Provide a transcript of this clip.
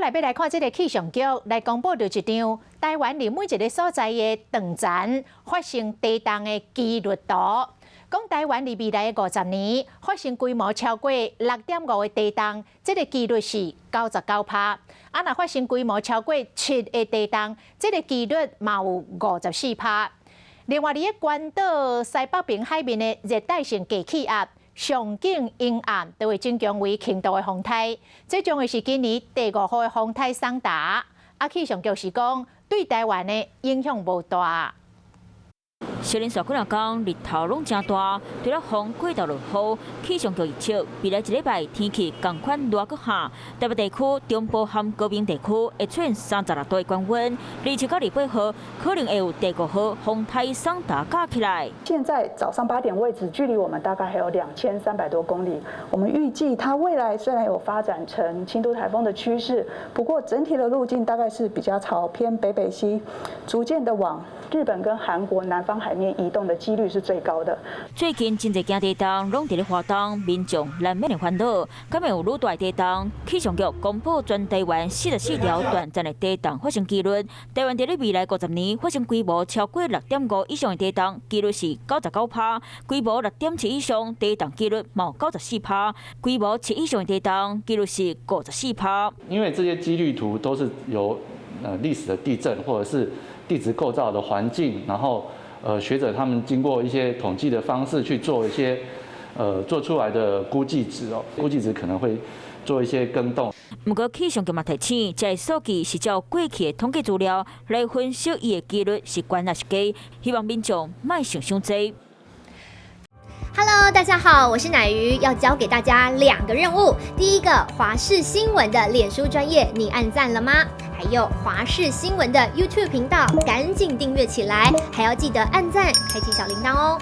來欲來看這个氣象局來公布著一張台灣佇每一个所在的斷層發生地動的幾率圖。講台灣佇未來的50年發生規模超過6.5的地動，這个幾率是99%。啊，若發生規模超過7的地動，這个幾率嘛有54%。另外，佇個關島西北爿海面的熱帶性低氣壓，上緊沿岸都會增強為輕度的風颱，這將會是今年第五號的風颱桑達。啊，氣象局是講對台灣的影響無大。小連續幾兩工日頭攏誠大，除了風過頭落雨，氣象局預測未來一禮拜天氣仝款熱閣熱，台北地區、中部和高屏地區會出現36度的高溫。27到28號可能會有第五號風颱桑達蓋起來。現在早上8點位置，距離我們大概還有2300多公里。我們預計它未來雖然有發展成輕度颱風的趨勢，不過整體的路徑大概是比較朝偏北北西，逐漸的往日本跟韓國南方海面移動的幾率是最高的。最近真濟件地動攏佇咧花東，民眾難免會煩惱。敢會有愈大地動？氣象局公布全台灣44條斷層的地動發生幾率。台灣佇咧未來50年發生規模超過6.5以上的地動，幾率是99%；規模6.7以上地動幾率嘛94%；規模7以上的地動幾率是54%。因為這些幾率圖都是由歷史的地震或者是地質構造的環境，然後學者他們經過一些統計的方式去做一些做出來的估計值哦，估計值可能會做一些更動。毋過氣象局嘛提醒，這个數據是照過去的統計資料來分析，伊的幾率是懸抑是低，希望民眾莫想傷濟。 Hello，大家好，我是乃瑜，要交給大家兩個任務。第一個，華視新聞的臉書專頁，你按讚了嗎？還有華視新聞的 YouTube 頻道，趕緊訂閱起來，還要記得按讚，開啟小鈴鐺哦。